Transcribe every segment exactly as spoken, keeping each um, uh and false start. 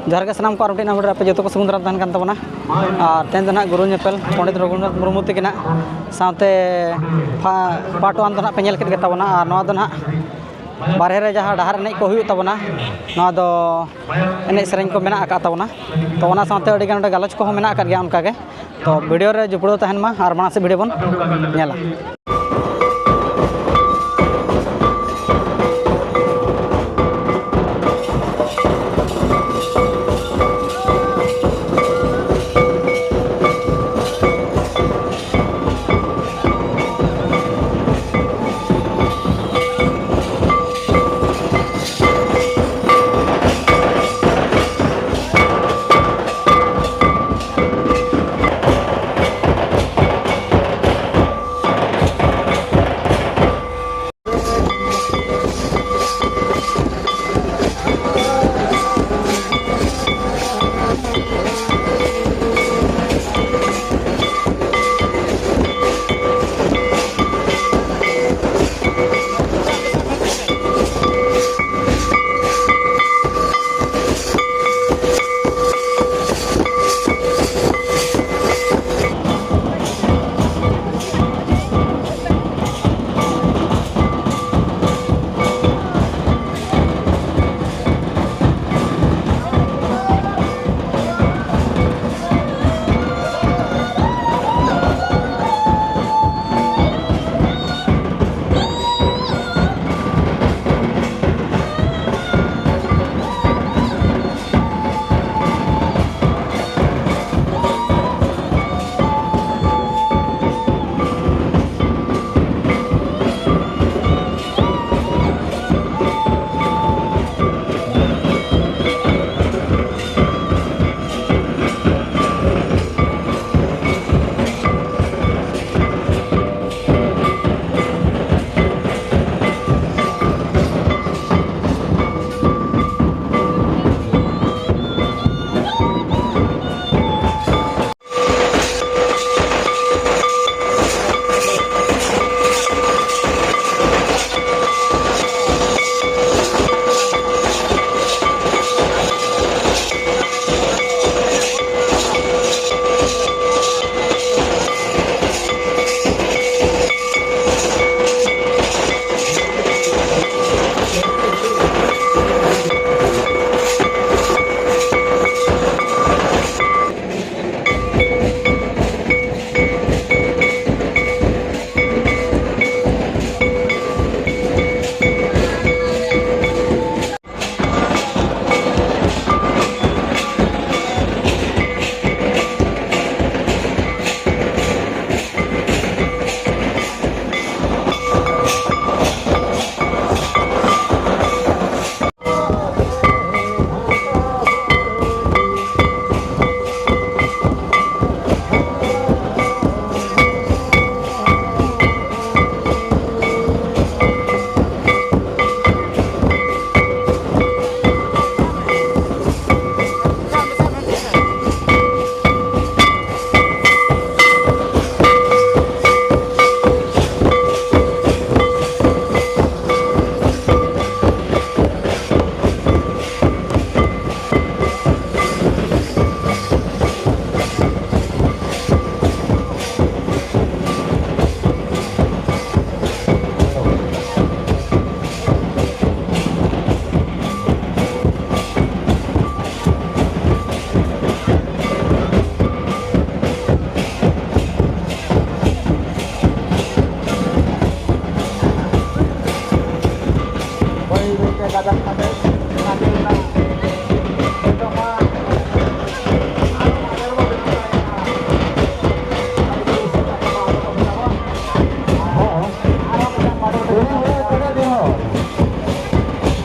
ᱡᱚᱦᱟᱨ ᱜᱮ ᱥᱟᱱᱟᱢ ᱠᱚ, ᱟᱨ ᱢᱤᱫᱴᱤᱡ ᱱᱟᱣᱟ video ᱨᱮ ᱟᱯᱮ ᱡᱚᱛᱚ ᱠᱚ ᱥᱟᱹᱜᱩᱱ ᱫᱟᱨᱟᱢ ᱛᱟᱦᱮᱱ ᱠᱟᱱ ᱛᱟᱵᱚᱱᱟ᱾ ᱟᱨ ᱛᱮᱦᱮᱧ ᱫᱚ ᱱᱟᱦᱟᱜ ᱜᱩᱨᱩ ᱧᱮᱯᱮᱞ ᱯᱚᱱᱰᱤᱛ ᱨᱚᱜᱷᱩᱱᱟᱛᱷ ᱢᱩᱨᱢᱩ ᱛᱟᱹᱠᱤᱱᱟᱜ ᱥᱟᱶᱛᱮ ᱯᱷᱟ-, part one ᱫᱚ ᱱᱟᱦᱟᱜ ᱯᱮ ᱧᱮᱞ ᱠᱮᱫ ᱜᱮ ᱛᱟᱵᱚᱱᱟ᱾ ᱟᱨ ᱱᱚᱣᱟ ᱫᱚ ᱱᱟᱦᱟᱜ ᱵᱟᱨᱦᱮ ᱨᱮ ᱡᱟᱦᱟᱸ ᱰᱟᱦᱟᱨ ᱮᱱᱮᱡ ᱠᱚ ᱦᱩᱭᱩᱜ ᱛᱟᱵᱚᱱᱟ, ᱱᱚᱣᱟ ᱫᱚ ᱮᱱᱮᱡ ᱥᱮᱨᱮᱧ ᱠᱚ ᱢᱮᱱᱟᱜ ᱟᱠᱟᱫ ᱛᱟᱵᱚᱱᱟ᱾ ᱛᱚ ᱚᱱᱟ ᱥᱟᱶᱛᱮ ᱟᱹᱰᱤᱜᱟᱱ ᱚᱸᱰᱮ ᱜᱟᱞᱚᱪ ᱠᱚᱦᱚᱸ ᱢᱮᱱᱟᱜ ᱟᱠᱟᱫ ᱜᱮᱭᱟ ᱚᱱᱠᱟᱜᱮ᱾ ᱛᱚ video ᱨᱮ ᱡᱩᱯᱲᱟᱹᱣ ᱛᱟᱦᱮᱱ ᱢᱟ ᱟᱨ ᱢᱟᱲᱟᱝ ᱥᱮᱫ video ᱵᱚᱱ ᱧᱮᱞᱟ᱾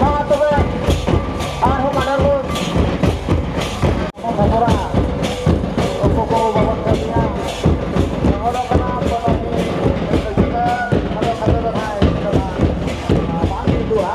ᱢᱟ ᱛᱚᱵᱮ, ᱟᱨᱦᱚᱸ ᱢᱟᱰᱟᱨ ᱵᱚᱱ ᱵᱚᱛᱚᱨᱟ᱾ ᱚᱠᱚᱭ ᱠᱚ ᱵᱟᱵᱚᱱ ᱠᱟᱹᱢᱤᱭᱟ᱾ ᱚᱱᱟ ᱠᱟᱱᱟ, ᱚᱱᱟ ᱠᱟᱛᱮ ᱫᱚ ᱵᱟᱝ ᱦᱩᱭᱩᱜᱼᱟ᱾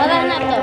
ᱟᱫᱚ ᱦᱮᱱᱟᱜ ᱛᱚ᱾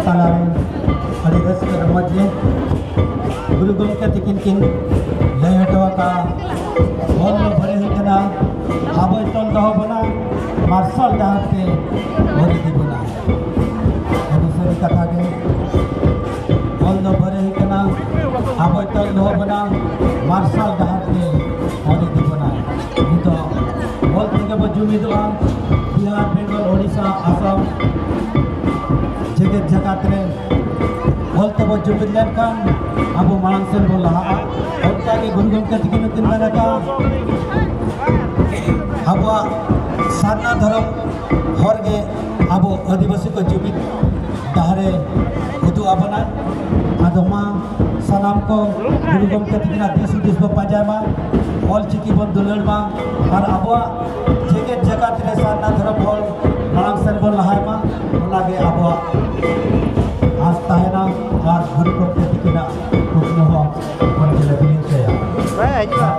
ᱛᱟᱞᱟᱨᱮ ᱟᱹᱰᱤ ᱨᱟᱹᱥᱠᱟᱹ ᱨᱚᱢᱚᱡᱽ ᱜᱮ ᱜᱩᱨᱩ ᱜᱚᱢᱠᱮ ᱛᱤᱠᱤᱱ ᱠᱤᱱ ᱞᱟᱹᱭ ᱦᱚᱴᱚ ᱟᱠᱟᱫᱼᱟ, ᱚᱞ ᱫᱚ ᱵᱟᱹᱲᱤᱡ ᱠᱟᱱᱟ, ᱟᱵᱚᱭ ᱛᱚᱞ ᱫᱚᱦᱚ ᱵᱚᱱᱟ, ᱢᱟᱨᱥᱟᱞ ᱰᱟᱦᱟᱨ ᱛᱮ ᱦᱚᱨ ᱤᱫᱤ ᱵᱚᱱᱟ᱾ ᱟᱹᱰᱤ ᱥᱟᱹᱨᱤ ᱠᱟᱛᱷᱟ ᱜᱮ, ᱚᱞ ᱫᱚ ᱵᱟᱹᱲᱤᱡ ᱠᱟᱱᱟ, ᱟᱵᱚᱭ ᱛᱚᱞ ᱫᱚᱦᱚ ᱵᱚᱱᱟ, ᱢᱟᱨᱥᱟᱞ ᱰᱟᱦᱟᱨ ᱛᱮ ᱦᱚᱨ ᱤᱫᱤ ᱵᱚᱱᱟ᱾ ᱱᱤᱛᱚᱜ ᱚᱞ ᱛᱮᱜᱮ ᱵᱚ ᱡᱩᱢᱤᱫᱚᱜᱼᱟ᱾ ᱵᱤᱦᱟᱨ, ᱵᱮᱝᱜᱚᱞ, ᱳᱰᱤᱥᱟ, ᱟᱥᱟᱢ, ᱡᱮᱜᱮᱛ ᱡᱟᱠᱟᱛ ᱨᱮ ᱚᱞ ᱛᱮᱵᱚ ᱡᱩᱢᱤᱫ ᱞᱮᱱᱠᱷᱟᱱ ᱟᱵᱚ ᱢᱟᱲᱟᱝ ᱥᱮᱱ ᱵᱚᱱ ᱞᱟᱦᱟᱜᱼᱟ᱾ ᱚᱱᱠᱟᱜᱮ ᱜᱩᱨᱩ ᱜᱚᱢᱠᱮ ᱛᱤᱠᱤᱱ ᱦᱚᱸᱠᱤᱱ ᱢᱮᱱ ᱟᱠᱟᱫᱼᱟ, ᱟᱵᱚᱣᱟᱜ ᱥᱟᱨᱱᱟ ᱫᱷᱚᱨᱚᱢ ᱦᱚᱨ ᱜᱮ ᱟᱵᱚ ᱟᱹᱫᱤᱵᱟᱹᱥᱤ ᱠᱚ ᱡᱩᱢᱤᱫ ᱰᱟᱦᱟᱨᱮ ᱩᱫᱩᱜ ᱟᱵᱚᱱᱟ᱾ ᱟᱫᱚ ᱢᱟ ᱥᱟᱱᱟᱢ ᱠᱚ ᱜᱩᱨᱩ ᱜᱚᱢᱠᱮ ᱛᱤᱠᱤᱱᱟᱜ ᱫᱤᱥ ᱦᱩᱫᱤᱥ ᱵᱚ ᱯᱟᱸᱡᱟᱭ ᱢᱟ, ᱚᱞ ᱪᱤᱠᱤ ᱵᱚᱱ ᱫᱩᱞᱟᱹᱲ ᱢᱟ, ᱟᱨ ᱟᱵᱚᱣᱟᱜ ᱡᱮᱜᱮᱛ ᱡᱟᱠᱟᱛ ᱨᱮ ᱥᱟᱨᱱᱟ ᱫᱷᱚᱨᱚᱢ ᱦᱚᱲ ᱢᱟᱲᱟᱝ ᱥᱮᱱ ᱵᱚᱱ ᱞᱟᱦᱟᱭ ᱢᱟ, ᱚᱱᱟᱜᱮ ᱟᱵᱚᱣᱟᱜ ᱟᱸᱥ ᱛᱟᱦᱮᱱᱟ᱾ ᱟᱨ ᱜᱩᱨᱩ ᱜᱚᱢᱠᱮ ᱛᱤᱠᱤᱱᱟᱜ ᱠᱩᱠᱢᱩ ᱦᱚᱸ ᱚᱱᱟ ᱜᱮᱞᱮ ᱵᱤᱱᱤᱰ ᱛᱟᱭᱟ᱾ ᱦᱮᱸ, ᱦᱤᱡᱩᱜᱼᱟ᱾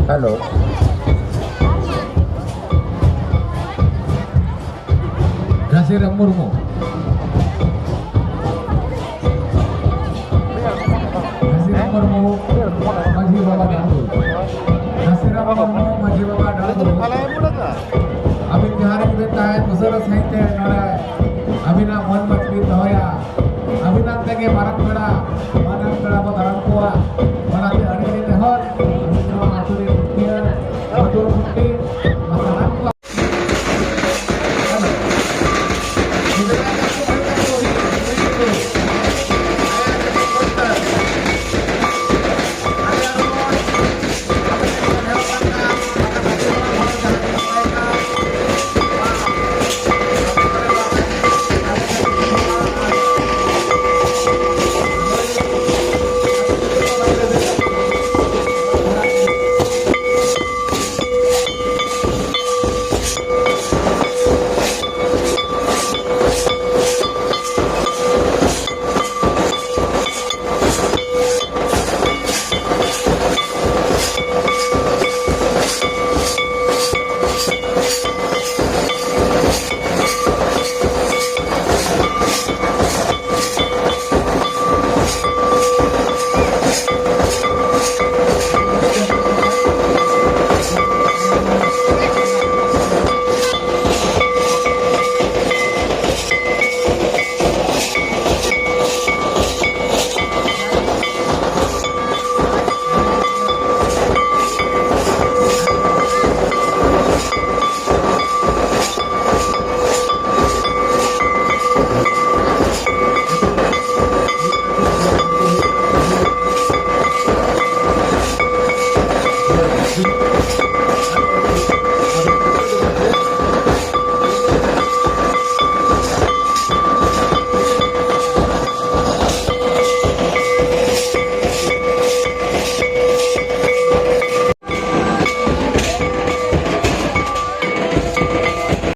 ᱦᱮᱞᱳ᱾ ᱜᱷᱟᱥᱤᱨᱟᱢ ᱢᱩᱨᱢᱩ᱾ ᱜᱷᱟᱥᱤᱨᱟᱢ ᱢᱩᱨᱢᱩ, ᱢᱟᱹᱡᱷᱤ ᱵᱟᱵᱟ ᱰᱟᱸᱰᱵᱳ᱾ ᱜᱷᱟᱥᱤᱨᱟᱢ ᱢᱩᱨᱢᱩ, ᱢᱟᱹᱡᱷᱤ ᱵᱟᱵᱟ ᱰᱟᱸᱰᱵᱳ᱾ ᱟᱹᱵᱤᱱ ᱡᱟᱦᱟᱸ ᱨᱮ ᱜᱮᱵᱤᱱ ᱛᱟᱦᱮᱸ, ᱩᱥᱟᱹᱨᱟ ᱥᱟᱺᱦᱤᱡ ᱛᱮ ᱱᱚᱰᱮ ᱟᱹᱵᱤᱱᱟᱜ ᱢᱟᱹᱱ ᱢᱟᱹᱪᱤ ᱵᱤᱱ ᱫᱚᱦᱚᱭᱟ᱾ ᱟᱹᱵᱤᱱᱟᱜ ᱛᱮᱜᱮ ᱢᱟᱨᱟᱝ ᱯᱮᱲᱟ, ᱢᱟᱨᱟᱝ ᱯᱮᱲᱟ ᱵᱚ ᱫᱟᱨᱟᱢ ᱠᱚᱣᱟ᱾ ᱚᱱᱟᱛᱮ ᱟᱹᱰᱤ ᱟᱹᱰᱤ ᱱᱮᱦᱚᱨ, ᱟᱹᱵᱤᱱ ᱱᱚᱣᱟ ᱟᱹᱛᱩ ᱨᱮᱱ ᱢᱩᱠᱷᱤᱭᱟᱹ, ᱟᱹᱛᱩ ᱨᱮᱱ ᱢᱩᱠᱷᱤᱭᱟᱹ, ᱥᱟᱱᱟᱢ ᱠᱚ